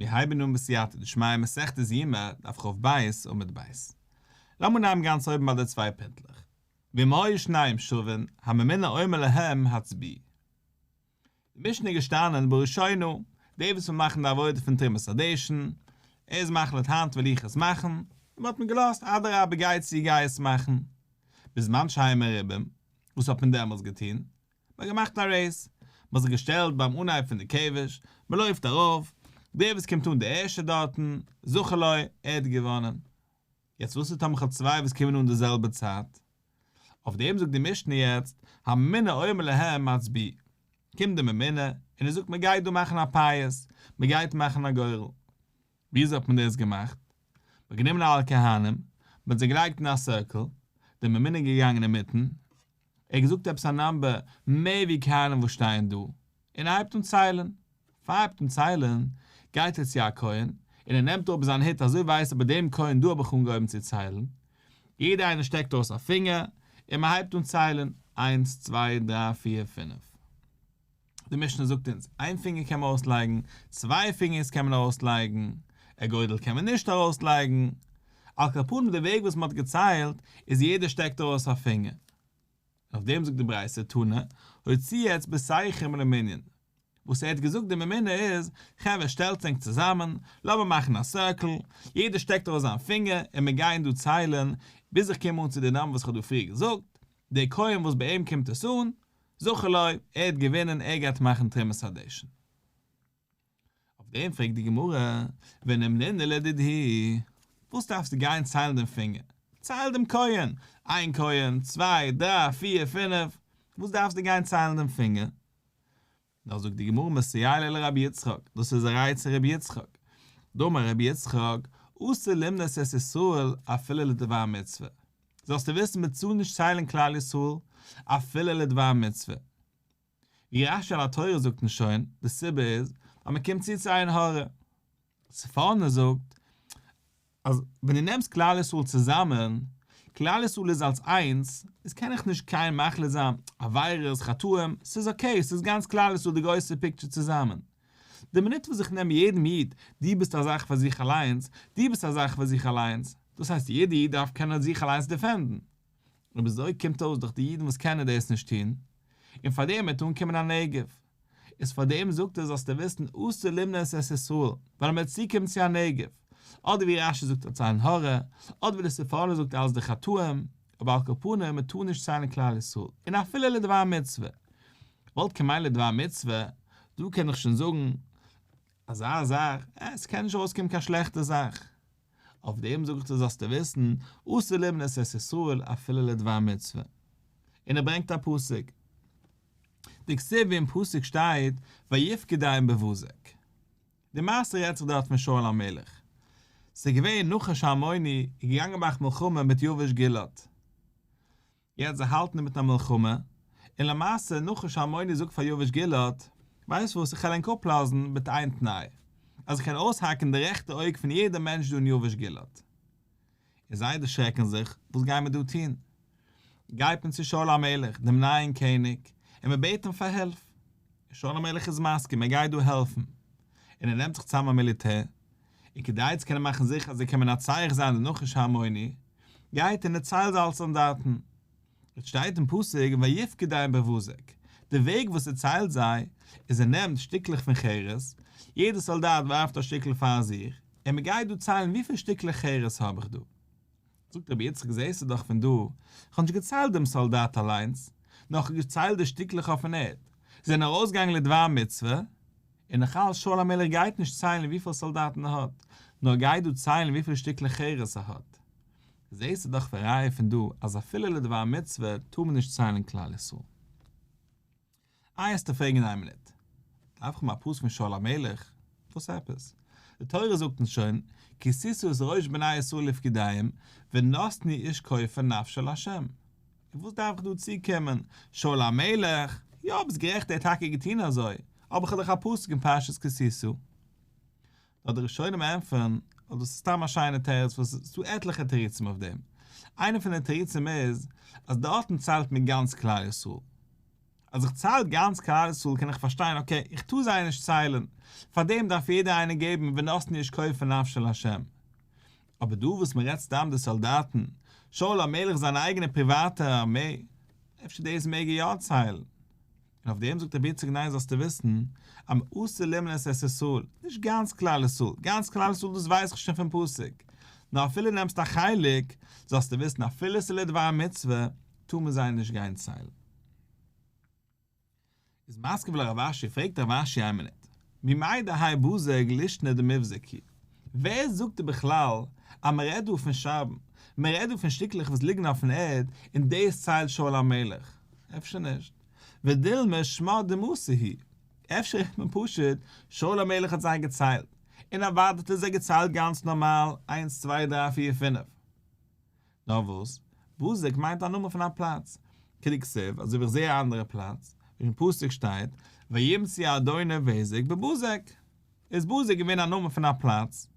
מיר הייבן אן בסייעתא דשמיא מסכת יומא, דף כ"ב, עמוד ב'. לאמיר נעמען גאנץ אויבן ביי די צוויי פינטלעך. ואם היו שניהם שווין, הממונה אומר להם הצביעו. די משנה איז געשטאנען בראשונה, די וואס וויל מאכן די עבודה פון תרומת הדשן, ער איז מחליט היינט וויל איך עס מאכן, און מען האט אים געלאזט אדרבה גיי צו גיי עס מאכן. בזמן שהיו מרובים, וואס האט מען דעמאלטס געטון? מען האט געמאכט א race, מען האט זיך געשטעלט ביים אנהייב פון די כבש, מען לויפט ארויף, דער וואס קומט אן די ערשטע דארטן, זכה לו, ער האט געוואנען. יעצט וואס איז טאמער כ'האב צוויי וואס קומען אן די זעלבע צייט? אויף דעם זאגט די משנה יעצט, הממונה אומר להם הצביעו. קומט די ממונה און ער זאגט מען גייט דא מאכן א פייס, מען גייט מאכן א גורל. וויאזוי האט מען דאס געמאכט? מען האט גענומען אלע כהנים, מען האט זיי געלייגט אין א circle, דער ממונה איז געגאנגען אינמיטן, ער האט געזאגט עפעס א number מער ווי כהנים וואס שטייען דא, און ער הייבט אן ציילן. פאר ער הייבט אן ציילן, גייט ער צו א כהן, און ער נעמט אראפ זיין הוט אזוי ווייסט ער ביי דעם כהן דא האב איך אנגעהויבן צו ציילן. יעדער איינער שטעקט אויס א פינגער, און מען הייבט אן ציילן, איינס צוויי דריי פיר פינף. די משנה זאגט אונז, איין פינגער קען מען ארויסלייגן, צוויי פינגערס קען מען ארויסלייגן, אגודל קען מען נישט ארויסלייגן. על כל פנים די וועג וואס מען האט געציילט איז יעדער שטעקט ארויס א פינגער. אויף דעם זאגט די ברייתא תנא, הוציאו אצבעותיכם למנין. וואס ער האט געזאגט די ממונה איז, חברה שטעלטס ענק צוזאמען, לאמיר מאכן א circle, יעדער שטעקט ארויס זיין פינגער און מיר גייען דא ציילן ביז איך קום אן צו די number וואס איך האב דא פריער געזאגט, דער כהן וואס ביי אים קומט עס אן, זכה לו, ער האט געווינען, ער גייט מאכן תרומת הדשן. אויף דעם פרעגט די גמרא, ונימנינהו לדידהו, וואס דארפסטו גיין ציילן דעם פינגער? צייל דעם כהן, איין כהן, צוויי, דריי, פיר, פינף, וואס דארפסטו גיין ציילן דעם פינגער? נאר זאגט די גמרא מסייע ליה לרבי יצחק, דאס איז א ראיה צו רבי יצחק, דאמר רבי יצחק, אסור למנות את ישראל אפילו לדבר מצוה, זאלסטו וויסן מען טאר נישט ציילן כלל ישראל אפילו לדבר מצוה. ווי רש"י על התורה זאגט אונז שוין, די סיבה איז ווייל מען קומט צו צו עין הרע. ספורנו זאגט אז ווען דו נעמסט כלל ישראל צוזאמען, כלל ישראל איז אלס איינס, איז קען איך נישט קיין מחליט זיין, עבירות, חטאים, ס'איז okay, ס'איז גאנץ כלל ישראל די גרויסע picture צוזאמען. די מינוט וואס איך נעם יעדעם איד, דו ביסט א זאך פאר זיך אליינס, דו ביסט א זאך פאר זיך אליינס, דאס הייסט יעדע איד דארף קענען זיך אליינס defend ן. אויב אזוי קומט אויס דאך די אידן וואס קענען דאס נישט טון, און פאר דעם וועט אנקומען א נגף. איז פאר דעם זאגט ער זאלסטו וויסן אסור למנות את ישראל, ווייל מען וועט צוקומען צו א נגף, אדער ווי רש"י זאגט אלס עין הרע, אדער ווי די ספורנו זאגט אלס די חטאים, אבער על כל פנים מען טאר נישט ציילן כלל ישראל, און אפילו לדבר מצוה. וואלט כמיין לדבר מצוה, דא קען איך שוין זאגן אזא זאך, אה, עס קען נישט ארויסקומען קיין שלעכטע זאך. אויף דעם זאג איך דיר זאלסטו וויסן, אסור למנות את ישראל אפילו לדבר מצוה. און ער ברענגט א פסוק. דכתיב ווי אין פסוק שטייט ויפקדם בבזק. די מעשה רעדט זיך דארט פון שאול המלך. ס'איז געווען נחש העמוני איז געגאנגען מאכן מלחמה מיט יבש גלעד. יעצט זיי האלטן אינמיטן א מלחמה, און למעשה נחש העמוני זאגט פאר יבש גלעד, ווייסט וואס איך וועל ענק אפלאזן מיט איין תנאי, אז איך קען אויסהאקן די רעכטע אויג פון יעדע מענטש דא אין יבש גלעד. און זיי דערשרעקן זיך, וואס גייען מיר דא טון? גייט מען צו שאול המלך, דעם נייעם קעניג, און מען בעט אים פאר הילף. און שאול המלך איז מסכים, ער גייט דא העלפן. און ער נעמט זיך צוזאם א מיליטער, און כדי צו קענען מאכן זיכער אז זיי קענען מנצח זיין די נחש העמוני, גייט ער און ער ציילט זיי אלס סאלדאטן. עס שטייט אין פסוק ויפקדם בבזק, די וועג וואס ער ציילט זיי, איז ער נעמט שטיקלעך פון חרס, יעדער סאלדאט ווארפט א שטיקל פאר זיך, און מען גייט דא ציילן וויפיל שטיקלעך חרס האב איך דא. זאגט רבי יצחק זעסטו דאך פון דא, איך האב נישט געציילט דעם סאלדאט אליינס, נאר איך האב געציילט די שטיקלעך אויפן ערד, זיי זענען ארויסגעגאנגען לדבר מצוה, און נאכאלץ שאול המלך גייט נישט ציילן וויפיל סאלדאטן ער האט, נאר גייט דא ציילן וויפיל שטיקלעך חרס ער האט. זעסטו דאך פון ראיה פון דא אז אפילו לדבר מצוה טאר מען נישט ציילן כלל ישראל. איי עסטו פרעגן איין מינוט, דארף איך האבן א פסוק פון שאול המלך? וואס עפעס? די תורה זאגט אונז שוין, כי תשא את ראש בני ישראל לפקודיהם, ונתנו איש כופר נפשו לה'. און וואס דארף איך דא צוקומען? שאול המלך? יא ביסט גערעכט ער האט טאקע געטון אזוי, אבער איך האב דאך א פסוק אין פרשת כי תשא. נאר די ראשונים ענטפערן אז דאס איז סתם א שיינע תירוץ וואס עס איז דא עטליכע תירוצים אויף דעם. איינע פון די תירוצים איז אז דארטן ציילט מען גאנץ כלל ישראל. אז איך צייל גאנץ כלל ישראל קען איך פארשטיין okay איך טאר זיי נישט ציילן, פארדעם דארף יעדער איינער געבן ונתנו איש כופר נפשו לה'. אבער דא וואס מען רעדט סתם די סאלדאטן, שאול המלך זיין אייגענע פריוואטע ארמעי, אפשר דאס מעג ער יא ציילן. און אויף דעם זאגט רבי יצחק ניין זאלסטו וויסן, אז אסור למנות את ישראל, נישט גאנץ כלל ישראל, גאנץ כלל ישראל דאס ווייס איך שוין פון פסוק, נאר אפילו נעמסט א חלק, זאלסטו וויסן אפילו ס'איז לדבר מצוה, טאר מען זיי נישט גיין ציילן. איז מתקיף לה רב אשי, פרעגט רב אשי איין מינוט, ממאי דהאי בזק לישנא דמיבזק הוא? ווער זאגט דיר בכלל אז מען רעדט דא פון שארבן? מען רעדט דא פון שטיקלעך וואס ליגן אויפן ערד און דאס ציילט שאול המלך? אפשר נישט. ודילמא שמא דמתא הוא. אפשר רעדט מען פשוט שאול המלך האט זיי געציילט, און אוודאי האט ער זיי געציילט גאנץ נארמאל, איינס צוויי דריי פיר פינף. נאר וואס, בזק מיינט א נאמען פון א פלאץ, כדכתיב, אזוי ווי איך זעה א אנדערע פלאץ, ווי אין פסוק שטייט, וימצאו אדוני בזק בבזק. איז בזק געווען א נאמען פון א פלאץ?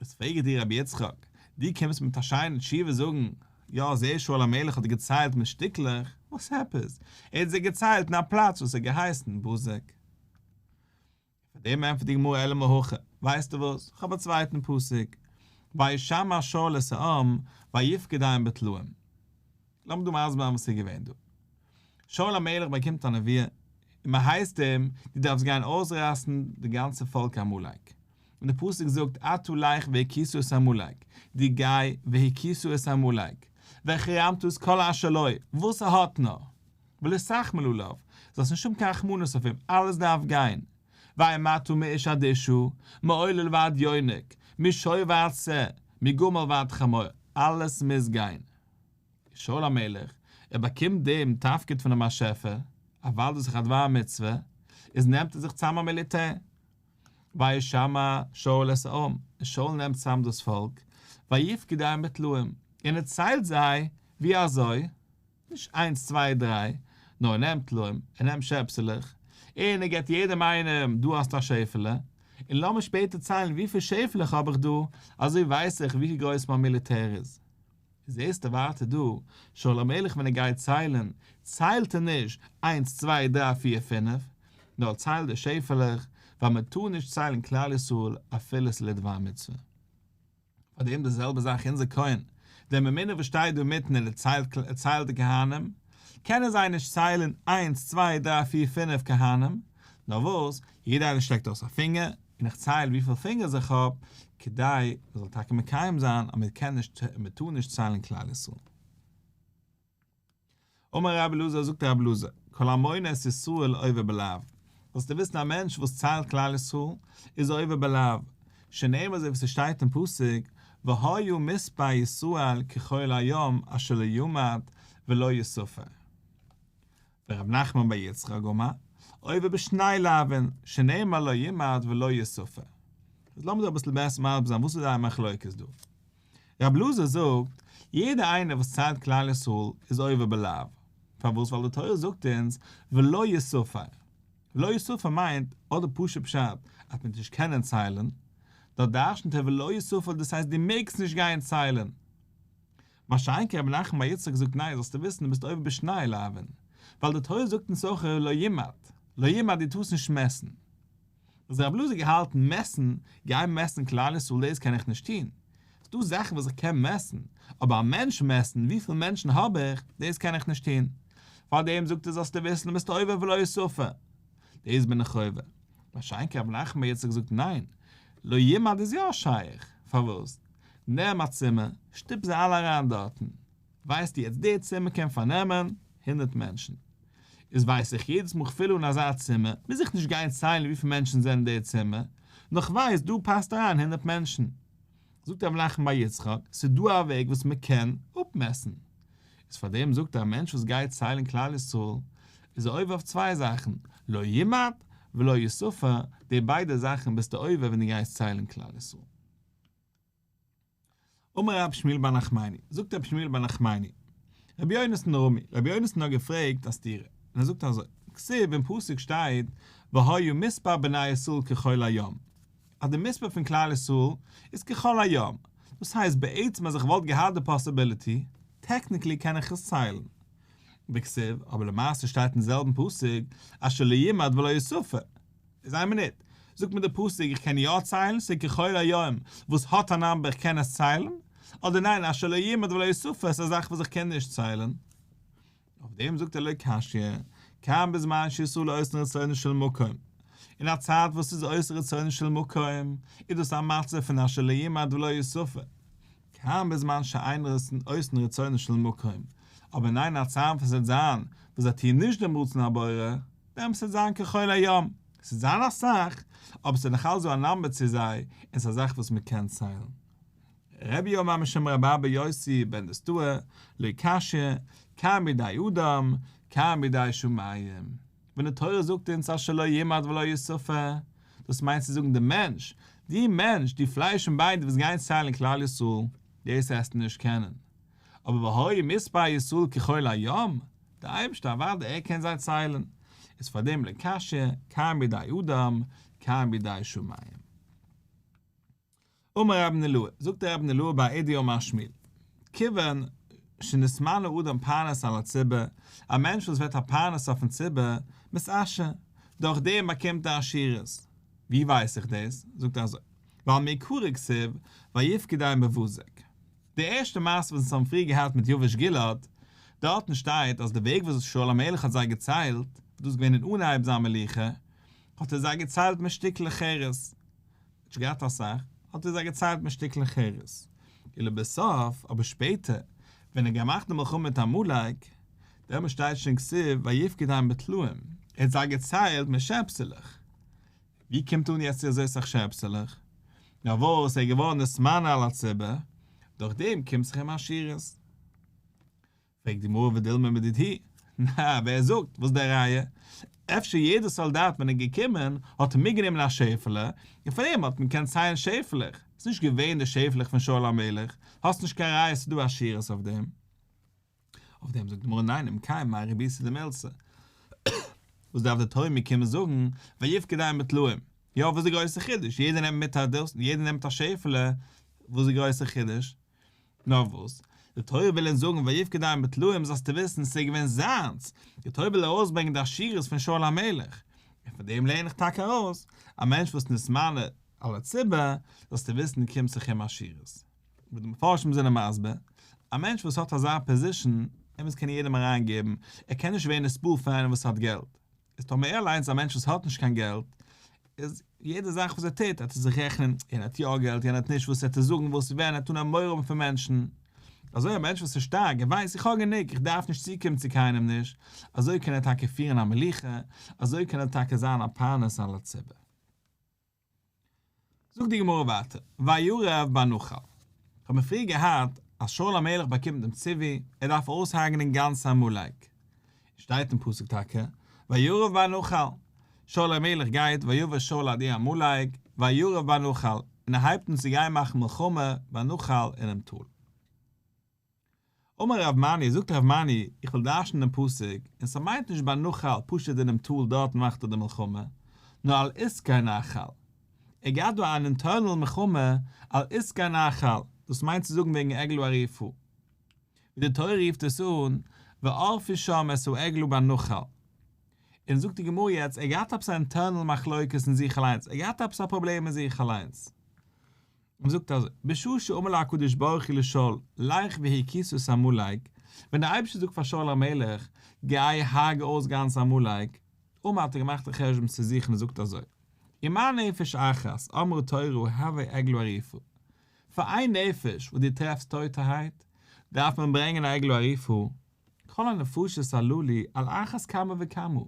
איז פרעג איך דיר רבי יצחק, דו קומסט מיט א שיינע תשובה זאגן, יא זעה שאול המלך האט געציילט מיט שטיקלעך, וואס עפעס? ער האט זיי געציילט אין א פלאץ וואס האט געהייסן בזק. פאר דעם ענטפערט די גמרא אלא מהכא, ווייסטו וואס, כ'האב א צווייטן פסוק, וישמע שאול את העם ויפקדם בטלאים. לאמיר דא מסביר זיין וואס איז געווען דא. שאול המלך באקומט א נבואה, און מען הייסט אים, דו דארפסט גיין אויסרייסן די גאנצע פאלק עמלק. און דער פסוק זאגט, אתה לך והכית את עמלק, דו גיי והכית את עמלק, והחרמת את כל אשר לו, וואס ער האט נאר. ולא תחמול עליו, זאלסט נישט האבן קיין רחמנות אויף אים, אלעס דארף גיין. והמתה מאיש עד אשה, מעולל ועד יונק, משור ועד שה, מגמל ועד חמור, אלעס מוז גיין. שאול המלך, ער באקומט דעם תפקיד פונעם באשעפער, אוודאי איז דאך א דבר מצוה, איז נעמט ער זיך צאם א מיליטער. וישמע שאול את העם, און שאול נעמט צאם דאס פאלק, ויפקדם בטלאים, און ער ציילט זיי, ווי אזוי? נישט איינס צוויי דריי, נאר ער נעמט טלאים, ער נעמט שעפסעלעך, און ער געבט יעדעם איינעם, דא האסטו א שעפעלע, און לאמיר שפעטער ציילן וויפיל שעפעלעך האב איך דא, אזוי ווייס איך ווי גרויס מיין מיליטער איז. זעסטו ווייטער דא, שאול המלך ווען ער גייט ציילן, ציילט ער נישט איינס צוויי דריי פיר פינף, נאר ער ציילט די שעפעלעך, ווייל מען טאר נישט ציילן כלל ישראל אפילו ס'איז לדבר מצוה. פאר דעם די זעלבע זאך אונזער כהן, דער ממונה וואס שטייט דא אינמיטן און ער ציילט ער ציילט די כהנים, קענען זיי נישט ציילן איינס צוויי דריי פיר פינף כהנים, נאר וואס, יעדער איינער שטעקט אויס א פינגער, און איך צייל וויפיל פינגערס איך האב, כדי מען זאל טאקע מקיים זיין אז מען קען נישט און מען טאר נישט ציילן כלל ישראל. אמר רבי אלעזר, זאגט רבי אלעזר, כל המונה את ישראל עובר בלאו, זאלסטו וויסן א מענטש וואס ציילט כלל ישראל איז עובר בלאו, שנאמר אזוי ווי ס'שטייט אין פסוק, והיה מספר ישראל כחול הים אשר לא ימד ולא יספר. ורב נחמן בר יצחק אמר, עובר בשני לאווין, שנאמר לא ימד ולא יספר. איז לאמיר דא אביסל בעסער מסביר זיין וואס איז זייער מחלוקת דא. רב אלעזר זאגט, יעדער איינער וואס ציילט כלל ישראל איז עובר בלאו. פארוואס? ווייל די תורה זאגט אונז ולא יספר. ולא יספר מיינט, אדער פשוט פשט, אז מ'וועט נישט קענען ציילן. דארט דרשנ'ט ער ולא יספר דאס הייסט דו מעגסט נישט גיין ציילן. מה שאין כן רבי נחמן בר יצחק זאגט ניין זאלסטו וויסן דו ביסט עובר בשני לאווין, ווייל די תורה זאגט אונז אויך לא ימד, לא ימד דו טארסט נישט מעסן. איז רבי אלעזר געהאלטן מעסן, גיין מעסן כלל ישראל דאס קען איך נישט טון, ס'דא זאכן וואס איך קען מעסן, אבער א מענטש מעסן וויפיל מענטשן האב איך, דאס קען איך נישט טון. פארדעם זאגט ער זאלסטו וויסן דו ביסט עובר ולא יספר, דאס בין איך עובר. מה שאין כן רבי נחמן בר יצחק זאגט ניין, לא ימד איז יא שייך, פארוואס? נעם א צימער, שטופ זיי אלע אריין דארטן, ווייסטו יעצט די צימער קען פארנעמען הונדרעט מענטשן, איז ווייס איך יעדעס מאל כ'פיל אן אזא צימער, מוז איך נישט גיין ציילן וויפיל מענטשן זענען אין די צימער, נאר כ'ווייס דא פאסט אריין הונדרעט מענטשן. זאגט רב נחמן בר יצחק, ס'איז דא א וועג וואס מ'קען אפמעסן. איז פארדעם זאגט ער א מענטש וואס גייט ציילן כלל ישראל, איז ער עובר אויף צוויי זאכן, לא ימד ולא יספר, די ביידע זאכן ביסטו עובר ווען דו גייסט ציילן כלל ישראל. אמר רב שמואל בר נחמני, זאגט רב שמואל בר נחמני, רבי יונתן רמי, רבי יונתן האט געפרעגט א סתירה, און ער זאגט אזוי, כתיב אין פסוק שטייט, והיה מספר בני ישראל כחול הים, אז די מספר פון כלל ישראל איז כחול הים, דאס הייסט בעצם אז איך וואלט געהאט די possibility, technically קען איך עס ציילן. והכתיב, אבער למעשה שטייט אין זעלבן פסוק, אשר לא ימד ולא יספר. איז איין מינוט, זאגט מיר די פסוק איך קען יא ציילן, ס'איז כחול הים וואס האט א נאמבער איך קען עס ציילן, אדער ניין אשר לא ימד ולא יספר ס'איז א זאך וואס איך קען נישט ציילן. אויף דעם זאגט ער לא קשיא, כאן בזמן שישראל עושין רצונו של מקום, אין א צייט וואס ס'איז עושה רצונו של מקום, איז דאס א מצב פון אשר לא ימד ולא יספר, כאן בזמן שאין עושין רצונו של מקום, אבער ניין אין א צייט וואס ס'וועט זיין וואס זיי טוען נישט דעם רצון הבורא, דעמאלטס וועט זיין כחול הים, ס'וועט זיין אסאך, אבער ס'איז נאכאלץ דא א נאמבער צו זיי, און ס'איז א זאך וואס מ'קען ציילן. רבי אמר משום רבי אבא יוסי בן דוסתאי, לא קשיא, כאן בידי אדם, כאן בידי שמים. ווען די תורה זאגט אונז אשר לא ימד ולא יספר, דאס מיינט צו זאגן די מענטש, די מענטש, די פלייש און ביין וואס גייען ציילן כלל ישראל, דאס וועסטו נישט קענען. אבער והיה מספר ישראל כחול הים, דער אייבערשטער אוודאי ער קען זיי ציילן, איז פאר דעם לא קשיא, כאן בידי אדם, כאן בידי שמים. אמר רבי נהילאי, זאגט דער רבי נהילאי בר אידי אמר שמואל, כיוון שנתמנה אדם פרנס על הציבור, א מענטש וואס ווערט א פרנס אויפן ציבור, מתעשר, דורך דעם באקומט ער עשירות. ווי ווייס איך דאס? זאגט ער אזוי, ווייל מעיקרא כתיב ויפקדם בבזק. די ערשטע מעשה וואס אונז האבן פריער געהאט מיט יבש גלעד, דארטן שטייט אז די וועג וואס שאול המלך האט זיי געציילט, וואס דאס איז געווען אין אנהייב זיין מלוכה, האט ער זיי געציילט מיט שטיקלעך חרס, האט נישט געהאט אסאך, האט ער זיי געציילט מיט שטיקלעך חרס. ולבסוף, אבער שפעטער, ווען ער האט געמאכט די מלחמה מיט עמלק, דעמאלט שטייט שוין כתיב ויפקדם בטלאים, ער האט זיי געציילט מיט שעפסעלעך. ווי קומט אן יעצט צו אזוי סאך שעפסעלעך? נאר וואס, ער איז געווארן נתמנה על הציבור, דורך דעם קומט זיך אים עשירות. פרעגט די גמרא ודילמא מדידהו, נא, ווער זאגט? וואס איז די ראיה? אפשר יעדער סאלדאט ווען ער איז געקומען האט ער מיטגענומען א שעפעלע, און פון דעם האט מען געקענט ציילן שעפעלעך, ס'איז נישט געווען די שעפעלעך פון שאול המלך, האסט נישט קיין ראיה ס'איז דא עשירות אויף דעם. אויף דעם זאגט די גמרא ניין אם כן מאי רבותא דמילתא, וואס דארף די תורה מיר קומען זאגן ויפקדם בטלאים, יא וואס איז די גרויסע חידוש, יעדער נעמט מיט א דאס, יעדער נעמט א שעפעלע, וואס איז די גרויסע חידוש? נאר וואס, די תורה וויל אונז זאגן ויפקדם בטלאים זאלסטו וויסן ס'איז געווען זיינס, די תורה וויל ארויסברענגען די עשירות פון שאול המלך, און פון דעם לערן איך טאקע ארויס, א מענטש וואס נתמנה על הציבור, זאלסטו וויסן קומט זיך אים עשירות. ווי די מפרשים זענען מסביר, א מענטש וואס האט אזא פאזישאן, ער מוז קענען יעדעם אריינגעבן, ער קען נישט ווערן נתפעל פון איינעם וואס האט געלט, איז טאמער ער אליינס א מענטש וואס האט נישט קיין געלט, איז יעדע זאך וואס ער טוט וועט ער זיך רעכענען, יענער האט יא געלט, יענער האט נישט, וואס וועט ער זאגן, וואס ווען, ער וועט אנהייבן מורא האבן פון מענטשן. אזוי א מענטש וואס איז שטארק, ער ווייסט איך האב גענוג, איך דארף נישט צוקומען צו קיינעם נישט, אזוי קען ער טאקע פירן א מלוכה, אזוי קען ער טאקע זיין א פרנס על הציבור. זאגט די גמרא ווייטער, וירב בנחל. האבן מיר פריער געהאט אז שאול המלך באקומט דעם ציווי, ער דארף אויסהרג'נען גאנץ עמלק. שטייט אין פסוק טאקע, וירב בנחל. שאול המלך גייט, ויבא שאול עד עיר עמלק, וירב בנחל, און ער הייבט אן צו גיין מאכן מלחמה בנחל אינעם טאל. אמר רב מני, זאגט רב מני, איך וויל דרש'נען דעם פסוק, און ס'מיינט נישט בנחל פשוט אינעם טאל דארטן מאכט ער די מלחמה, נאר על עסקי נחל. ער געהאט דא אן אינטערנעל מלחמה על עסקי נחל, דאס מיינט צו זאגן וועגן עגלה ערופה. ווי די תורה רופט עס אן, וערפו שם את העגלה בנחל. און זאגט די גמרא יעצט, ער געהאט עפעס א אינטערנעל מחלוקת אין זיך אליינס, ער געהאט עפעס א פראבלעם אין זיך אליינס. און זאגט אזוי, בשעה שאמר לו הקדוש ברוך הוא לשאול, לך והכית את עמלק, ווען דער אייבערשטער זאגט פאר שאול המלך, גיי הרג' אויס גאנץ עמלק, אמר האט ער געמאכט א חשבון צו זיך און ער זאגט אזוי, ומה נפש אחת אמרה תורה הבא עגלה ערופה, פאר איין נפש וואס דו טרעפסט טויטערהייט, דארף מען ברענגען א עגלה ערופה, כל הנפשות הללו על אחת כמה וכמה,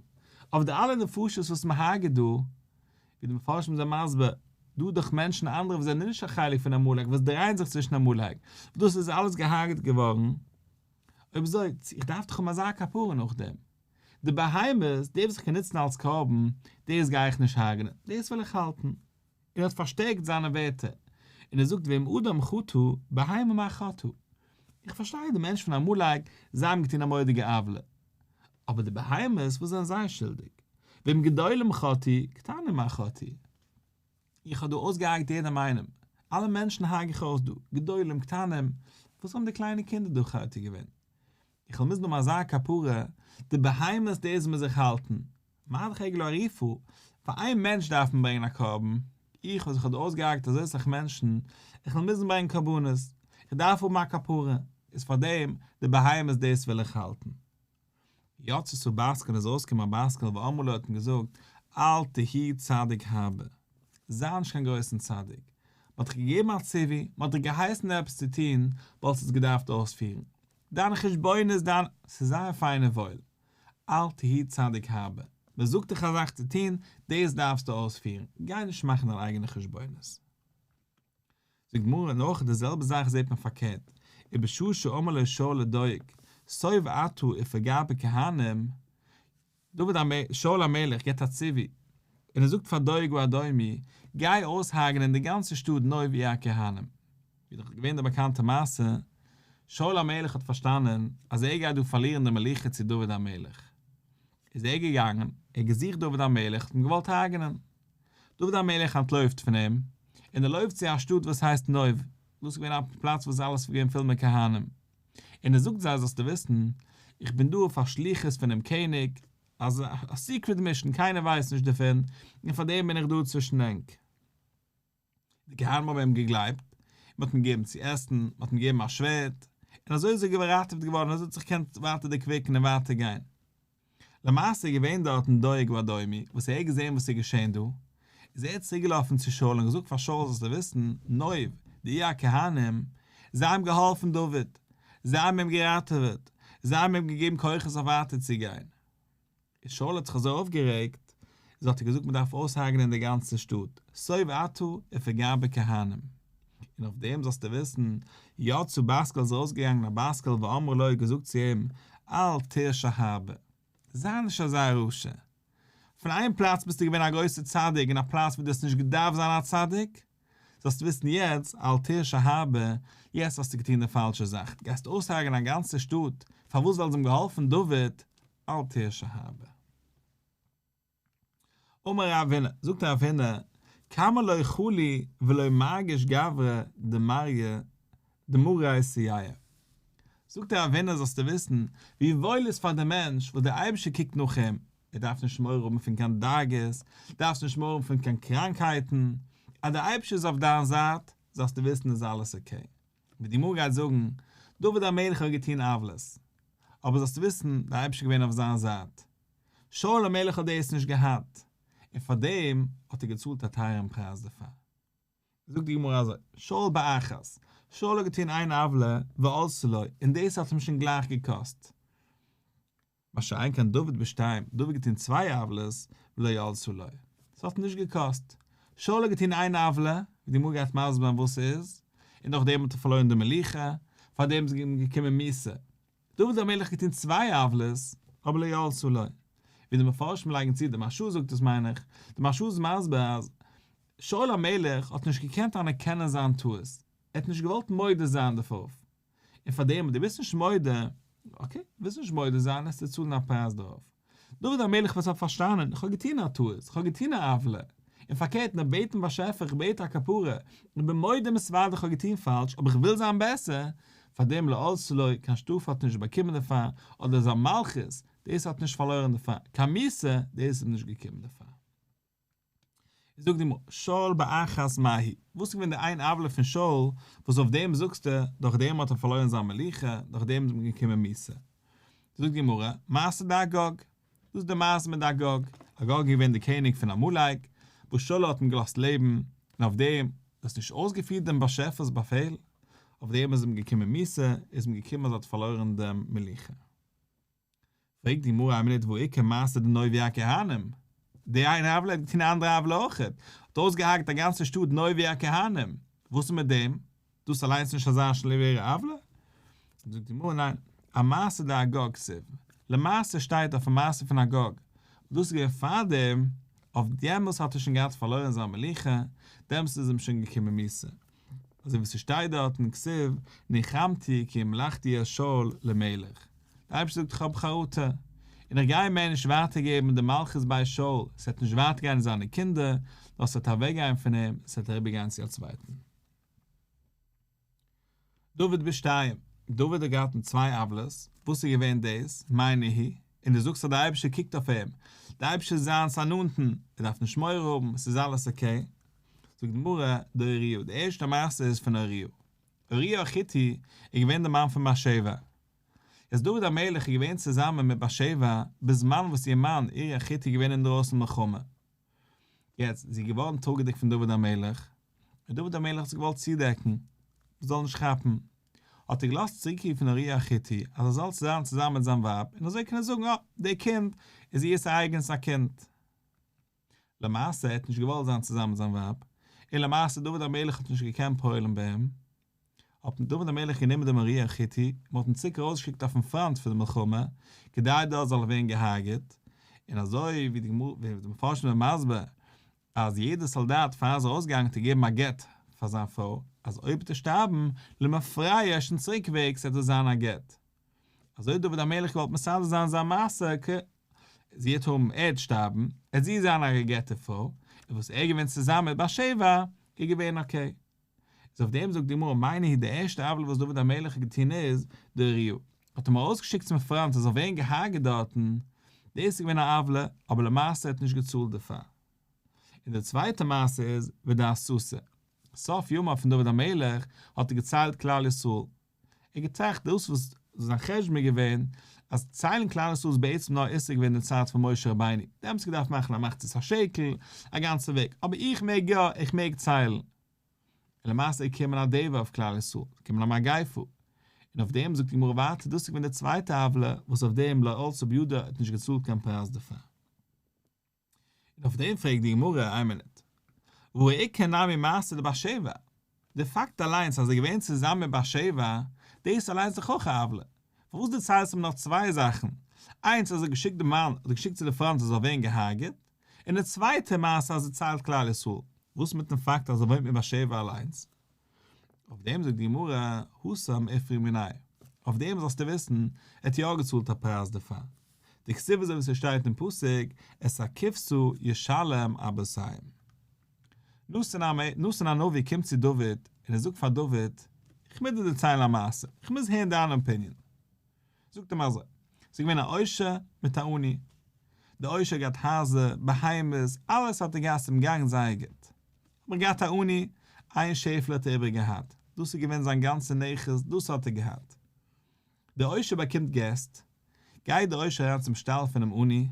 אויף די אלע נפשות וואס מען הרג'עט דא, ווי די מפרשים זענען מסביר, דא דורך מענטשן אנדערע וואס זענען נישט א חלק פון עמלק וואס דרייען זיך צווישן עמלק, וואס דאס איז אלעס געהארגעט געווארן, אויב אזוי, איך דארף דאך האבן אזא כפרה נאכדעם. די בהמות, די וואס איך קען נוצן אלס קרבן, דאס גיי איך נישט הרג'נען, דאס וויל איך האלטן. און ער האט פארשטערקט זיינע ווערטער, און ער זאגט ואם אדם חטא, בהמה מה חטאה. איך פארשטיי די מענטשן פון עמלק, זיי האבן געטון א מורא'דיגע עוולה. אבער די בהמות, וואס זענען זיי שולדיג? ואם גדולים חטאו, קטנים מה חטאו. איך האב דא אויסגעהארגעט יעדעם איינעם, אלע מענטשן הארג איך אויס דא, גדולים, קטנים, וואס האבן די קליינע קינדער דא חוטא געווען? איך וועל מוזן האבן אזא כפרה, די בהמות דאס מוז איך האלטן, מה דאך עגלה ערופה, פאר איין מענטש דארף מען ברענגען א קרבן, איך וואס איך האב דא אויסגעהארגעט אזוי סאך מענטשן, איך וועל מוזן ברענגען קרבנות, איך דארף האבן א כפרה, איז פאר דעם די בהמות דאס וויל איך האלטן. יצתה בת קול איז ארויסגעקומען א בת קול ואמרה לו האט אים געזאגט, אל תהי צדיק הרבה, זיי נישט קיין גרויסן צדיק, מען האט דיך געגעבן א ציווי, מען האט דיך געהייסן עפעס צו טון, וואלסט עס געדארפט אויספירן, דיינע חשבונות, דיין, ס'איז זייער פיין און וואויל, אל תהי צדיק הרבה, מען זאגט דיך א זאך צו טון, דאס דארפסטו אויספירן, גיי נישט מאכן דיינע אייגענע חשבונות. זאגט די גמרא נאך די זעלבע זאך זעט מען פארקערט, ובשעה שאמר לו שאול לדואג, סוב אתה ופגע בכהנים, דוד שאול המלך געבט א ציווי, און ער זאגט פאר דואג האדומי, גיי אויסהרג'נען די גאנצע שטאט נוב עיר הכהנים. ווי דאך געווען די באקאנטע מעשה, שאול המלך האט פארשטאנען אז ער גייט דא פארלירן די מלוכה צו דוד המלך, איז ער געגאנגען, ער האט געזוכט דוד המלך, האט אים געוואלט הרג'נען. דוד המלך אנטלויפט פון אים, און ער לויפט צו א שטאט וואס הייסט נוב, דאס איז געווען א פלאץ וואס אלעס איז געווען פול מיט כהנים, און ער זאגט זיי זאלסטו וויסן, איך בין דא אויף א שליחות פונעם קעניג, א סיקרעט מישן, קיינער ווייסט נישט דערפון, און פאר דעם בין איך דא צווישן ענק. די כהנים האבן אים געגלייבט, מען האט אים געגעבן צו עסן, מען האט אים געגעבן א שווערד, און אזוי איז ער געראטעוועט געווארן, און אזוי האט זיך געקענט ווייטער דערקוויקן און ווייטער גיין. למעשה איז געווען דארטן דואג האדומי, וואס ער האט געזען וואס איז געשען דא, איז ער צוריק געלאפן צו שאול און געזאגט פאר שאול זאלסטו וויסן, נוב, די עיר הכהנים, זיי האבן געהאלפן דוד, זיי האבן אים געראטעוועט, זיי האבן אים געגעבן כוחות אויף ווייטער צו גיין. און שאול האט זיך אזוי אויפגערעגט, איז האט ער געזאגט מען דארף אויסהרג'נען די גאנצע שטאט, סוב אתה ופגע בכהנים. און אויף דעם זאלסטו וויסן, יצאה בת קול איז ארויסגעגאנגען א בת קול ואמרה לו געזאגט צו אים, אל תרשע הרבה, זיי נישט אזא רשע. פון איין פלאץ ביסטו געווען א גרויסער צדיק אין א פלאץ וואו דו האסט נישט געדארפט זיין א צדיק, זאלסטו וויסן יעצט, אל תרשע הרבה, יעצט האסטו געטון די פאלשע זאך, דו גייסט אויסהרג'ענען א גאנצע שטאט, פארוואס ווייל זיי האבן געהאלפן דוד, אל תרשע הרבה. אמר רב הונא, זאגט רב הונא, כמה לא חלי ולא מרגיש גברא דמריה דמריה סייעיה. זאגט רב הונא זאלסטו וויסן, ווי וואויל איז פאר דעם מענטש וואס דער אייבערשטער קוקט נאך אים, ער דארף נישט מורא האבן פון קיין דאגות, דארפסט נישט מורא האבן פון קיין קראנקהייטן, אז דער אייבערשטער איז אויף דיין זייט, זאלסטו וויסן איז אלעס okay. ווי די גמרא גייט זאגן, דוד המלך האט געטון עוולות, אבער זאלסטו וויסן, דער אייבערשטער איז געווען אויף זיין זייט. שאול המלך האט דאס נישט געהאט, און פאר דעם האט ער געצאלט א טייערן פרייז דערפאר. זאגט די גמרא אזוי, שאול באחת, שאול האט געטון איין עוולה, ועלתה לו, און דאס האט אים שוין גלייך געקאסט. מה שאין כן דוד בשתיים, דוד האט געטון צוויי עוולות, ולא עלתה לו. ס'האט אים נישט געקאסט. שאול האט געטון איין עוולה, ווי די גמרא גייט מסביר זיין וואס ס'איז, און נאכדעם האט ער פארלוירן די מלוכה, פארדעם איז אים געקומען מיתה. דוד המלך האט געטון צוויי עוולות, אבער לא עלתה לו. ווי די מפרשים לייגן צו, די מהרש"א זאגט עס מיין איך, די מהרש"א איז מסביר אז שאול המלך האט נישט געקענט אנערקענען זיין טעות, ער האט נישט געוואלט מודה זיין דערויף, און פאר דעם אז דו ביסט נישט מודה, okay, ווילסט נישט מודה זיין, וועסטו צאלן א פרייז דערויף. דוד המלך וואס האט פארשטאנען, איך האב געטון א טעות, איך האב געטון א עוולה, און פארקערט נאר בעטן באשעפער איך בעט א כפרה, איך בין מודה ומתוודה איך האב געטון פאלש אבער איך וויל זיין בעסער, פאר דעם לא עלתה לו, קיין שטראף האט ער נישט באקומען דערפאר, אדער זיין מלכות, דאס האט נישט פארלוירן דערפאר, קיין מיתה, דאס איז אים נישט געקומען דערפאר. זאגט די גמרא, שאול באחת מאי היא, וואס איז געווען די איין עוולה פון שאול, וואס אויף דעם זאגסטו, דורך דעם האט ער פארלוירן זיין מלוכה, דורך דעם איז אים געקומען מיתה. זאגט די גמרא, מעשה דאגג, דאס איז די מעשה מיט אגג, אגג איז געווען דער קעניג פון עמלק, וואס שאול האט אים געלאזט לעבן, און אויף דעם, דו האסט נישט אויסגעפירט דעם באשעפער'ס באפעל, אויף דעם איז אים געקומען מיתה, איז אים געקומען אז ער האט פארלוירן דעם מלוכה. פרעגט די גמרא א מינוט והא איכא מעשה דנוב עיר הכהנים? די איינע עוולה האט געטון א אנדערע עוולה אויכעט, האט אויסגעהארגעט א גאנצע שטאט נוב עיר הכהנים, וואס איז מיט דעם? דאס אליינס נישט אזא שווערע עוולה? זאגט די גמרא ניין, אמעשה דאגג כתיב, למעשה שטייט אויפן מעשה פון אגג, דאס איז געווען פארדעם, אויף דעמאלס האט ער שוין געהאט פארלוירן זיין מלוכה, דעמאלס איז אים שוין געקומען מיתה. אזוי ווי ס'שטייט דארט אין כתיב, ניחמתי כי המלכתי את שאול למלך. דער אייבערשטער זאגט איך האב חרטה, און איך גיי מער נישט ווייטער געבן די מלכות בית שאול, ס'וועט נישט ווייטער גיין אין זיינע קינדער, נאר ס'וועט אוועק גיין פון אים, ס'וועט אריבער גיין צו א צווייטן. דוד בשתיים, דוד האט געהאט צוויי עוולות, וואס וואס איז געווען דאס? מאי ניהו? און דו זאגסט אז דער אייבערשטער קוקט אויף אים, דער אייבערשטער איז זיינס א נאנטן, ער דארף נישט מורא האבן, עס איז אלעס okay. זאגט די גמרא, דאוריה, די ערשטע מעשה איז פון אוריה. אוריה החיתי איז געווען דער מאן פון בת שבע. יעצט דוד המלך איז געווען צוזאמען מיט בת שבע בזמן וואס איר מאן אוריה החיתי איז געווען אינדרויסן מלחמה. יעצט, זי איז געווארן טראגעדיג פון דוד המלך, און דוד המלך האט זיך געוואלט צודעקן, מען זאל נישט כאפן, האט ער געלאזט צוריקרופן אוריה החיתי, אז ער זאל זיין צוזאמען מיט זיין ווייב, און אזוי קען ער זאגן, אה, דער קינד איז איר'ס אייגענס א קינד. למעשה, ער האט נישט געוואלט זיין צוזאמען מיט זיין ווייב, און למעשה דוד המלך האט נישט געקענט פועל'ן ביי אים, האט דוד המלך גענומען דעם אוריה החיתי, און מ'האט אים צוריק ארויסגעשיקט אויפן פראנט פון די מלחמה, כדי דארט זאל ער ווערן געהארגעט, און אזוי ווי די גמרא, ווי די מפרשים זענען מסביר, אז יעדער סאלדאט פאר ער איז ארויסגעגאנגען האט ער געגעבן א גט פאר זיין פרוי, אז אויב וועט ער שטארבן, למפרע שוין צוריקוועגס וועט עס זיין א גט. אזוי האט דוד המלך געוואלט מסדר זיין זיין מעשה, כ זי וועט האבן, ער וועט שטארבן, וועט זי זיין א גע'גט'ע פרוי, און וואס ער געווען צוזאמען מיט בת שבע, איז געווען okay. איז אויף דעם זאגט די גמרא מאי ניהו די ערשטע עוולה וואס דוד המלך האט געטון איז דאוריה האט אים ארויסגעשיקט צום פראנט ער זאל ווערן געהארגעט דארטן, דאס איז געווען א עוולה, אבער למעשה ער האט נישט געצאלט דערפאר. און די צווייטע מעשה איז ודהסתה, סוף ימיו פון דוד המלך האט ער געציילט כלל ישראל, ער האט געטראכט דאס וואס זיין חשבון איז געווען אז ציילן כלל ישראל איז בעצם נאר איסור געווען אין די צייט פון משה רבינו, דעמאלטס האט געדארפט מאכן א מחצית השקל, א גאנצע וועג, אבער איך מעג יא, איך מעג ציילן. און למעשה איז געקומען א דבר אויף כלל ישראל, איז געקומען א מגיפה, און אויף דעם זאגט די גמרא ווייטער דאס איז געווען די צווייטע עוולה וואס אויף דעם לא עלתה בידו האט נישט געצאלט קיין פרייז דערפאר. און אויף דעם פרעגט די גמרא, איין מינוט, והא איכא נמי מעשה דבת שבע, די פאקט אליינס אז ער איז געווען צוזאמען מיט בת שבע, דאס אליינס איז דאך אויך א עוולה, פארוואס דערציילסטו מיר נאך צוויי זאכן, איינס אז ער האט געשיקט די מאן, האט געשיקט צו די פראנט ער זאל ווערן געהארגעט, און די צווייטע מעשה אז ער ציילט כלל ישראל, וואס מיטן פאקט אז ער וואוינט מיט בת שבע אליינס? אויף דעם זאגט די גמרא, התם איפרעו מיניה, אויף דעם זאלסטו וויסן, ער האט יא געצאלט א פרייז דערפאר. דכתיב אזוי ווי ס'שטייט אין פסוק, את הכבשה ישלם ארבעתים. נתן הנביא קומט צו דוד און ער זאגט פאר דוד, איך מוז דיר דערציילן א מעשה, איך מוז הערן דיין opinion. זאגט אים אזוי, ס'איז געווען א עושר מיט א עני, דער עושר האט געהאט הייזער, בהמות, אלעס האט ער געהאט, ס'איז אים געגאנגען זייער גוט. אבער געהאט א עני, איין שעפעלע האט ער איבער געהאט, דאס איז געווען זיין גאנצע נכס, דאס האט ער געהאט. דער עושר באקומט געסט, גייט דער עושר אריין צום שטאל פונעם עני,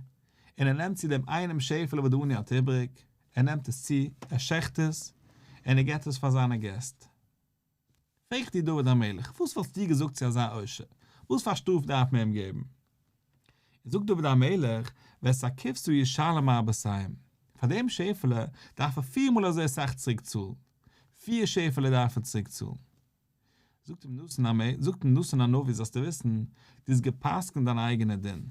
און ער נעמט צו דעם איינעם שעפעלע וואס דער עני האט איבעריג, ער נעמט עס צו, ער שעכט עס, און ער געבט עס פאר זיינע געסט. פרעגט איר דוד המלך, וואס וואלסטו געזאגט צו אזא עושר? וואס פאר שטראף דארף מען אים געבן? זאגט דוד המלך, ואת הכבשה ישלם ארבעתים, פאר דעם שעפעלע דארף ער פיר מאל אזוי אסאך צוריק צאלן, פיר שעפעלע דארף ער צוריק צאלן. זאגט אים נתן זאגט אים נתן הנביא, זאלסטו וויסן, דו האסט גע'פסק'נט דיין אייגענע דין.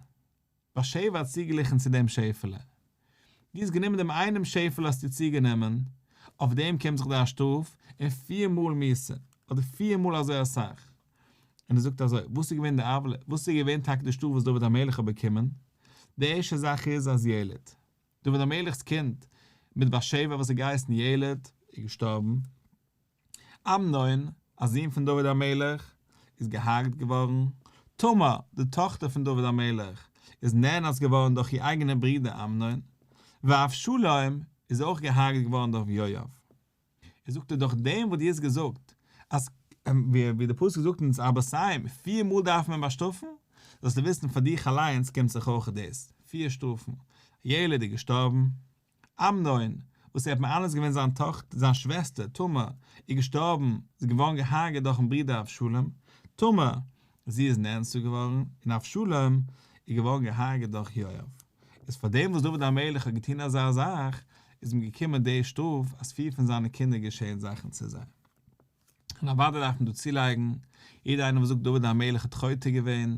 בת שבע האט צוגעגליכן צו דעם שעפעלע. דו האסט גענומען דעם איינעם שעפעלע האסטו צוגענומען, אויף דעם קומט זיך דיר א שטראף, און פיר מאל מיתה, אדער פיר מאל אזוי אסאך. און ער זאגט אזוי, וואס איז געווען די עוולה? וואס איז געווען טאקע די שטראף וואס דוד המלך האט באקומען? די ערשטע זאך איז אז ילד, דוד המלך'ס קינד מיט בת שבע וואס האט געהייסן ילד, איז געשטארבן. אמנון, א זון פון דוד המלך, איז געהארגט געווארן. תמר, די טאכטער פון דוד המלך, איז נאנס געווארן דורך איר אייגענער ברודער אמנון. ואבשלום איז אויך געהארגעט געווארן דורך יואב. איז זאגט ער דורך דעם וואס דו האסט געזאגט אז ווי די פסוק זאגט אונז ארבעתים פיר מאל דארף מען באשטראפן, זאלסטו וויסן פאר דיך אליינס קומט זיך אויך דאס, פיר שטראפן, ילד איז געשטארבן, אמנון, וואס ער האט מאנס געווען זיין טאכטער, זיין שוועסטער, תמר, איז געשטארבן, זי איז געווארן געהארגעט דורכן ברודער אבשלום, תמר, זי איז נאנסה געווארן, און אבשלום איז געווארן געהארגעט דורך יואב. איז פאר דעם וואס דוד המלך האט געטון אזא זאך, איז אים געקומען די שטראף אז פיר פון זיינע קינדער געשען זאכן צו זיי. און אוודאי דארף מען דא צולייגן, יעדער איינער וואס זאגט דוד המלך האט חוטא געווען,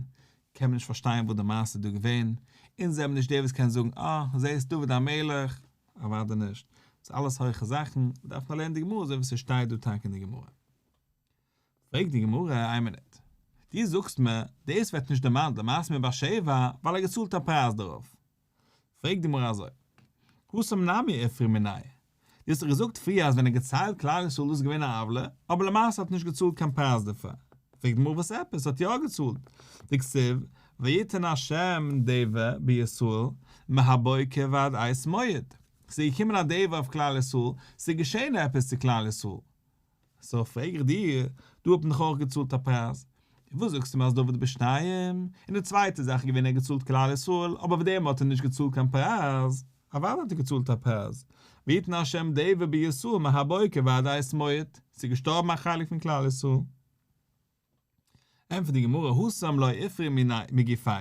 קען מען נישט פארשטיין וואס די מעשה איז דא געווען, אונז זעמיר נישט דער וואס קען זאגן אה, זעסט דוד המלך, אוודאי נישט, ס'איז אלעס הויכע זאכן, מ'דארף נאר לערנען די גמרא אזוי ווי ס'שטייט דא טאקע אין די גמרא. פרעגט די גמרא, איין מינוט, דו זאגסט מיר דאס ווערט נישט דערמאנט די מעשה מיט בת שבע ווייל ער האט געצאלט א פרייז דערויף. פרעגט די גמרא אזוי, התם נמי איפרעו מיניה, דו האסט דאך געזאגט פריער אז ווען ער האט געציילט כלל ישראל דאס איז געווען א עוולה, אבער למעשה האט ער נישט געצאלט קיין פרייז דערפאר. פרעגט די גמרא וואס עפעס, האט יא געצאלט, דכתיב ויתן ה' דבר בישראל מהבוקר ועד עת מועד, ס'איז געקומען א דבר אויף כלל ישראל, ס'איז געשען עפעס צו כלל ישראל, סאו פרעג איך דיר, דא האט מען דאך אויך געצאלט א פרייז, און וואס זאגסטו מיר אז דוד בשניים, און די צווייטע זאך איז געווען ער האט געצאלט כלל ישראל, אבער אויף דעם האט ער נישט געצאלט קיין פרייז, אוודאי האט ער געצאלט א פרייז, ויתן ה' דבר בישראל מהבוקר ועד עת מועד, ס'איז געשטארבן א חלק פון כלל ישראל. ענטפערט די גמרא התם לא איפרעו מגופיה,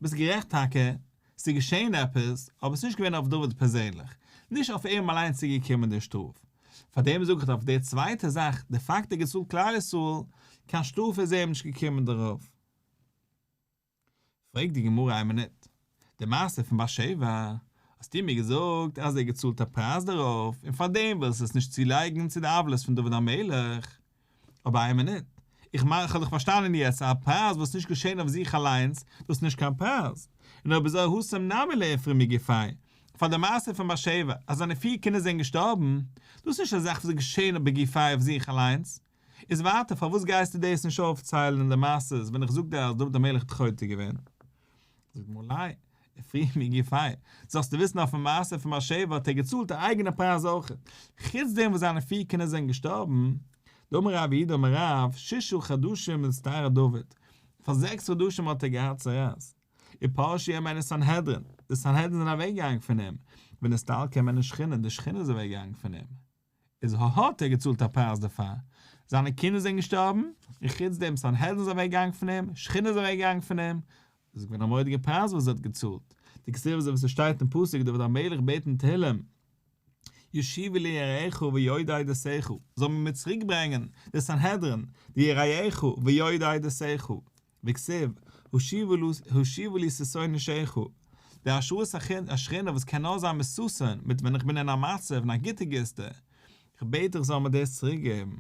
ביסט גערעכט טאקע, ס'איז געשען עפעס, אבער ס'איז נישט געווען אויף דוד פערזענליך, נישט אויף אים אליינס איז געקומען די שטראף, פארדעם זאג איך אויף די צווייטע זאך, די פאקט ער האט געצאלט כלל ישראל, קיין שטראף איז אים נישט געקומען דערויף. פרעגט די גמרא איין מינוט, די מעשה פון בת שבע, האסטו מיר געזאגט אז ער האט געצאלט א פרייז דערויף און פארדעם ווילסטו עס נישט צולייגן צו די עוולות פון דוד המלך, אבער איין מינוט, איך מיין איך האב דאך פארשטאנען יעצט א פרייז וואס איז נישט געשען אויף זיך אליינס, דאס איז נישט קיין פרייז, און אויב אזוי התם נמי לא איפרעו מגופיה, פאר די מעשה פון בת שבע אז זיינע פיר קינדער זענען געשטארבן, דאס איז נישט א זאך וואס איז געשען בגופיה אויף זיך אליינס, איז ווייטער פארוואס גייסטו דאס נישט אויפציילן אין די מעשות ווען איך זאג דיר אז דוד המלך האט חוטא געווען? זאגט די גמרא לא איפרעו מגופיה, זאלסטו וויסן אויפן מעשה פון בת שבע האט ער געצאלט א אייגענע פרייז אויך, חוץ דעם וואס זיינע פיר קינדער זענען געשטארבן, דאמר רב יהודה אמר רב, ששה חדשים נצטרע דוד, פאר זעקס חדשים האט ער געהאט צרעת, ופרשו הימנו סנהדרין, די סנהדרין זענען אוועקגעגאנגען פון אים, ונסתלקה הימנו שכינה, די שכינה איז אוועקגעגאנגען פון אים. איז האט ער געצאלט א פרייז דערפאר, זיינע קינדער זענען געשטארבן, און חוץ דעם סנהדרין איז אוועק געגאנגען פון אים, שכינה איז אוועק געגאנגען פון אים, דאס איז געווען א מורא'דיגע פרייז וואס ער האט געצאלט, דכתיב אזוי ווי ס'שטייט אין פסוק דוד המלך בעט אין תהלים, ישיבו לי יראיך ויודעי עדותיך, זאל מען מיר צוריק ברענגען די סנהדרין, די יראיך ויודעי עדותיך, וכתיב, השיבה לי ששון ישעך, די השראת השכינה וואס קען נאר זיין מיט ששון, מיט ווען איך בין אין א מצב אין א גוטע גיסטע, איך בעט דיך זאל מיר דאס צוריק געבן,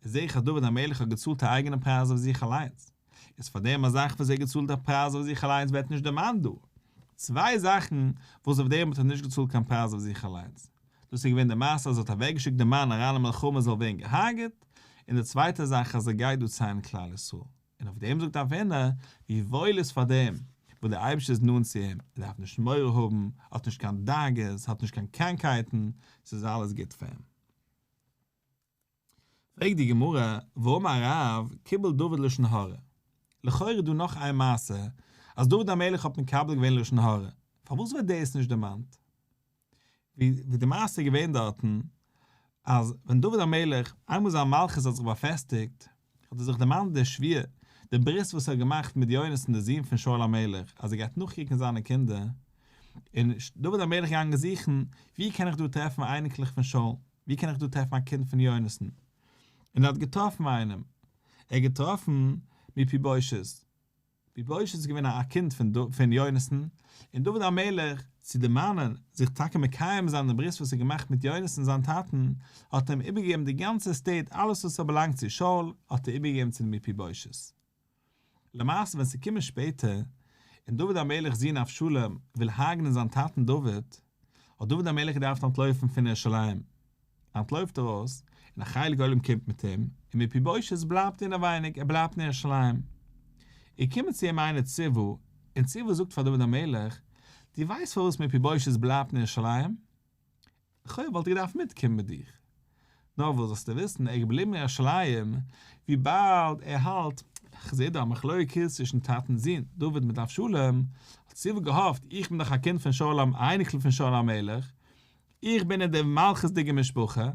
איז זעה איך אז דוד המלך האט געצאלט א אייגענע פרייז אויף זיך אליינס, איז פאר דעם א זאך וואס ער האט געצאלט א פרייז אויף זיך אליינס ווערט נישט דערמאנט דא, צוויי זאכן וואס אויף דעם האט ער נישט געצאלט קיין פרייז אויף זיך אליינס, דאס איז געווען די מעשה אז ער האט אוועקגעשיקט די מאן אריין אין מלחמה זאל ווערן געהארגעט, און די צווייטע זאך אז ער גייט דא ציילן כלל ישראל. און אויף דעם זאגט רב הונא, ווי וואויל איז פאר דעם וואס דער אייבערשטער איז נאנט צו אים, ער דארף נישט מורא האבן, האט נישט קיין דאגות, האט נישט קיין קראנקהייטן, ס'איז אלעס גוט פאר אים. פרעגט די גמרא, והאמר רב, קיבל דוד לשון הרע. לכאורה איז דא נאך איין מעשה, אז דוד המלך האט מקבל געווען לשון הרע, פארוואס ווערט דאס נישט דערמאנט? ווי די מעשה איז געווען דארטן, אז ווען דוד המלך, איינמאל זיין מלכות האט זיך באפעסטיגט, האט ער זיך דערמאנט די שבועה, די ברית וואס ער האט געמאכט מיט יונתן דער זון פון שאול המלך, אז ער גייט נאכקוקן זיינע קינדער, און דוד המלך איז געגאנגען זוכן, ווי קען איך דא טרעפן אייניקלעך פון שאול, ווי קען איך דא טרעפן א קינד פון יונתן, און ער האט געטראפן איינעם, ער האט געטראפן מפיבושת, מפיבושת איז געווען א קינד פון יונתן, און דוד המלך, צו דערמאנען, זיך טאקע מקיים זיין דעם ברית וואס ער האט געמאכט מיט יונתן זיין טאטן, האט ער אים איבערגעגעבן די גאנצע estate, אלעס וואס האט באלאנגט צו שאול, האט ער איבערגעגעבן צו מפיבושת. למעשה ווען ס'איז געקומען שפעטער, און דוד המלך'ס זון אבשלום וויל הרג'נען זיין טאטן דוד, האט דוד המלך געדארפט אנטלויפן פון ירושלים, אנטלויפט ארויס, און א חלק עולם קומט מיט אים, און מפיבושת בלייבט אינעווייניג, ער בלייבט אין ירושלים. איז געקומען צו אים איינער ציבא, און ציבא זאגט פאר דוד המלך, דו ווייסט פארוואס מפיבושת בלייבט אין ירושלים? לכאורה וואלט ער געדארפט מיטקומען מיט דיך. נאר וואס זאלסטו וויסן, ער איז געבליבן אין ירושלים, וויבאלד ער האלט, כ'זע דא א מחלוקת צווישן טאטע און זון, דוד מיט אבשלום, האט ציבא געהאפט, איך בין דאך א קינד פון שאול, א אייניקל פון שאול המלך, איך בין אין די מלכות'דיגע משפחה,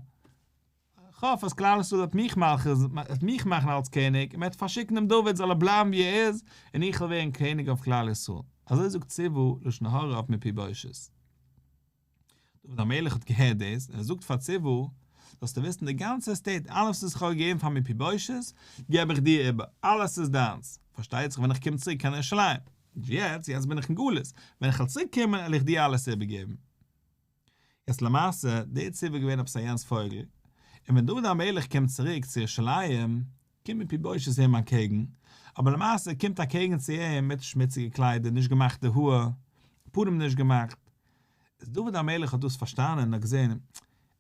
כ'האף אז כלל ישראל וועט מיך וועט מיך מאכן אלס קעניג, און מ'וועט פארשיקן דעם דוד זאל ער בלייבן ווי ער איז, און איך וועל ווערן קעניג אויף כלל ישראל. אזוי זאגט ציבא לשון הרע אויף מפיבושת. דוד המלך האט געהערט דאס, און ער זאגט פאר ציבא, זאלסטו וויסן די גאנצע estate, אלעס וואס איך האב געגעבן פאר מפיבושת, געב איך דיר איבער, אלעס איז דיינס, פארשטייט זיך ווען איך קום צוריק קיין ירושלים, נישט יעצט, יעצט בין איך אין גלות, ווען איך וועל צוריק קומען וועל איך דיר אלעס איבערגעבן. יעצט למעשה, דער ציבא איז געווען עפעס א יענס פויגל, און ווען דוד המלך קומט צוריק צו ירושלים, קומט מפיבושת אים אנטקעגן, אבער למעשה קומט אקעגן צו אים מיט שמוציגע קליידער, נישט געמאכט די האר, פנים נישט געמאכט. איז דוד המלך האט דאס פארשטאנען און האט געזען,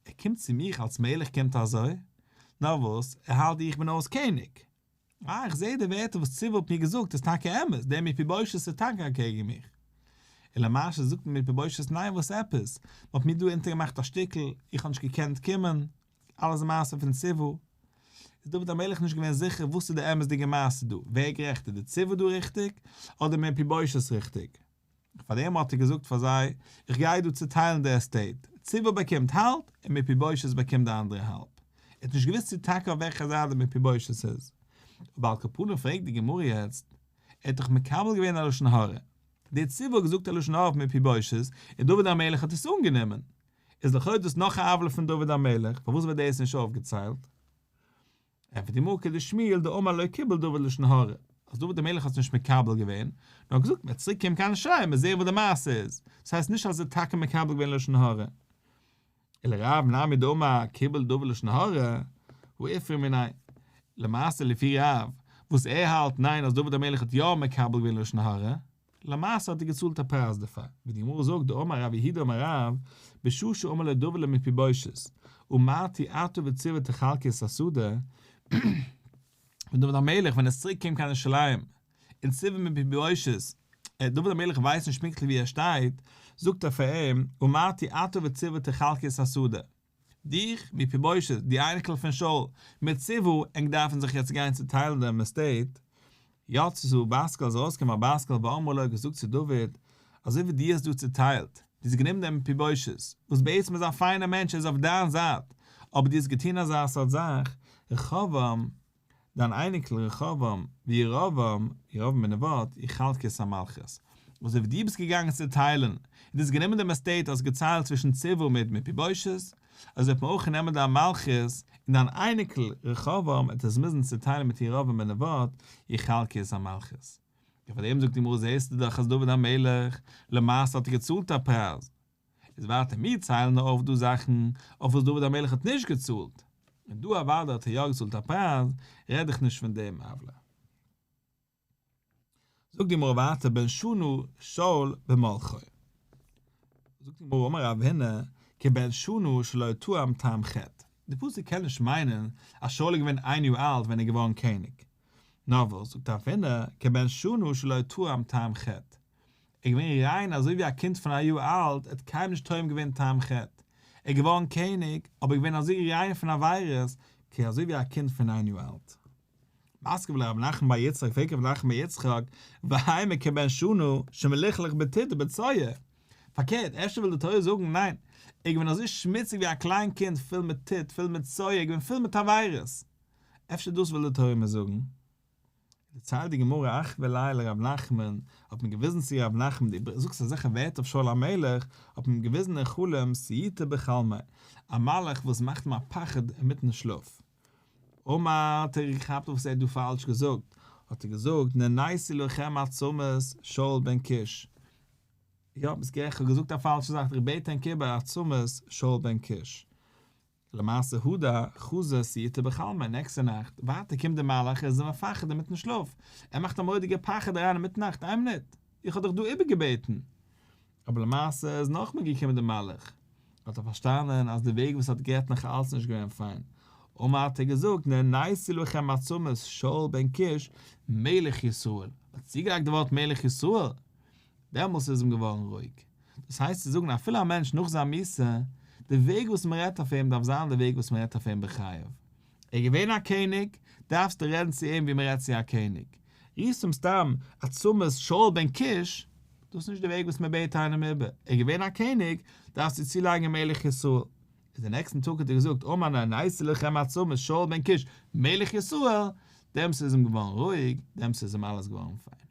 ער קומט צו מיך אלס מלך קומט ער אזוי? נאר וואס, ער האלט איך בין אויס קעניג. אה, איך זעה די ווערטער וואס ציבא האט מיר געזאגט איז טאקע אמת, דער מפיבושת איז טאקע אקעגן מיך. און למעשה זאגט מפיבושת ניין וואס עפעס, מען האט מיר דא אונטערגעמאכט א שטיקל, איך האב נישט געקענט קומען, אלעס די מעשה פון ציבא. איז דוד המלך נישט געווען זיכער וואס איז די אמת'דיגע מעשה דא, ווער גערעכט איז די ציבא דא ריכטיג, אדער מפיבושת ריכטיג. פאר דעם האט ער געזאגט פאר זיי, איך גיי דא צוטיילן די עסטעיט, ציבא באקומט האלב, און מפיבושת באקומט די אנדערע האלב. ער האט נישט געוואוסט צו טאקע אויף וועלכע זייט די מפיבושת איז. אבער על כל פנים פרעגט די גמרא יעצט, ער האט דאך מקבל געווען א לשון הרע. דער ציבא האט געזאגט א לשון הרע אויף מפיבושת, און דוד המלך האט עס אנגענומען. איז לכאו' דאס נאך א עוולה פון דוד המלך, פארוואס ווערט דאס נישט אויפגעציילט? ענטפערט די גמרא כדשמואל דאמר לא קיבל דוד לשון הרע, אז דוד המלך האט עס נישט מקבל געווען, נאר געזאגט מ'וועט צוריק קומען קיין ירושלים און זעהן וואס די מעשה איז, דאס הייסט נישט אז ער האט טאקע מקבל געווען לשון הרע. ולרב נמי דאמר קיבל דוד לשון הרע, הא איפרע מיניה. למעשה לפי רב, וואס ער האלט ניין אז דוד המלך האט יא מקבל געווען לשון הרע, למעשה האט ער געצאלט א פרייז דערפאר, ווי די גמרא זאגט דאמר רב יהודה אמר רב, בשעה שאמר לו דוד למפיבושת, אמרתי אתה וציבא תחלקו את השדה, ווען דוד המלך ווען ער איז צוריק געקומען קיין ירושלים, און ציבא מפיבושת, דוד המלך ווייסט נישט פונקטליך ווי ער שטייט, זאגט ער פאר אים, אמרתי אתה וציבא תחלקו את השדה, דיך, מפיבושת, די אייניקל פון שאול, מיט ציבא, ענק דארפן זיך יעצט גיין צוטיילן דעם עסטעיט. יצתה בת קול איז ארויסגעקומען א בת קול ואמרה לו געזאגט צו דוד, אזוי ווי דו האסט דא צוטיילט, דו האסט גענומען דעם מפיבושת, וואס בעצם איז א פיינער מענטש ער איז אויף דיין זייט, אבער דו האסט געטון אזא סארט זאך, רחבעם, דיין אייניקל רחבעם וירבעם, ירבעם בן נבט, יחלקו את המלכות. אזוי ווי דו ביסט געגאנגען צעטיילן, און דו האסט גענומען דעם עסטעיט האסט געציילט צווישן ציבא מיט מפיבושת, אזוי וועט מען אויך נעמען דיין מלכות, און דיין אייניקל רחבעם וועט עס מוזן צעטיילן מיט ירבעם בן נבט, יחלקו את המלכות. און פאר דעם זאגט די גמרא זעסטו דאך אז דוד המלך, למעשה האט ער געצאלט א פרייז, איז ווייטער מיר ציילן נאר אויף דא זאכן אויף וואס דוד המלך האט נישט געצאלט, און דא אוודאי האט ער יא געצאלט א פרייז, רעד איך נישט פון דעם עוולה. זאגט די גמרא ווייטער בן שנה שאול במלכו. זאגט די גמרא אמר רב הונא כבן שנה שלא טעם טעם חטא, די פסוק קען נישט מיינען אז שאול איז געווען איין יאר אלט ווען ער איז געווארן קעניג, נאר וואס זאגט רב הונא כבן שנה שלא טעם טעם חטא, ער איז געווען ריין אזוי ווי א קינד פון א יאר אלט, ער האט קיינמאל נישט טועם געווען טעם חטא, ער איז געווארן קעניג, אבער געווען אזוי ריין פון עבירות, כ אזוי ווי א קינד פון איין יאר אלט. מתקיף לה רב נחמן בר יצחק, פרעגט רב נחמן בר יצחק, ואימא כבן שנה שמלוכלך בטיט ובצואה, פארקערט, אפשר וויל די תורה זאגן, ניין, ער איז געווען אזוי שמוציג ווי א קליין קינד פול מיט טיט, פול מיט צואה, ער איז געווען פול מיט עבירות, אפשר דאס וויל די תורה מיר זאגן? דערציילט די גמרא אחוו ליה לרב נחמן, האט מען געוויזן צו רב נחמן דו זאגסט אזעלכע ווערטער אויף שאול המלך, האט מען אים געוויזן אין חלום סיוטא בחלמיה, א מלאך וואס מאכט אים א פחד אינמיטן שלאף. אמר האט ער געכאפט וואס ער האט דא פאלש געזאגט, האט ער געזאגט נעניתי לכם עצמות שאול בן קיש, יא ביסט גערעכט כ'האב געזאגט א פאלשע זאך איך בעט ענק איבער עצמות שאול בן קיש. למעשה הדר חזא סיוטא בחלמיה, נעקסטע נאכט, ווייטער קומט דער מלאך ער איז אים מפחד אינמיטן שלאף, ער מאכט א מורא'דיגע פחד אריין אינמיטן נאכט, איין מינוט, איך האב דיך דא איבערגעבעטן, אבער למעשה איז נאכמאל געקומען דער מלאך, האט ער פארשטאנען אז די וועג וואס ער האט גערעדט נאך אלץ נישט געווען פיין, אמר האט ער געזאגט נעניתי לכם עצמות שאול בן קיש מלך ישראל, האט צוגעלייגט די ווארט מלך ישראל, דעמאלס איז אים געווארן רואיג. דאס הייסט צו זאגן אפילו א מענטש נאך זיין מיתה, די וועג וואס מען רעדט אויף אים דארף זיין די וועג וואס מען רעדט אויף אים בחייו. ער איז געווען א קעניג, דארפסטו רעדן צו אים ווי מען רעדט צו א קעניג. רופסט אים סתם עצמות שאול בן קיש, דאס איז נישט די וועג וואס מען בעט איינעם איבער. ער איז געווען א קעניג, דארפסטו צולייגן מלך ישראל. איז די נעקסטן טאג האט ער געזאגט אמר נעניתי לכם עצמות שאול בן קיש מלך ישראל, דעמאלס איז אים געווארן רואיג, דעמאלס איז אים אלעס געווארן פיין.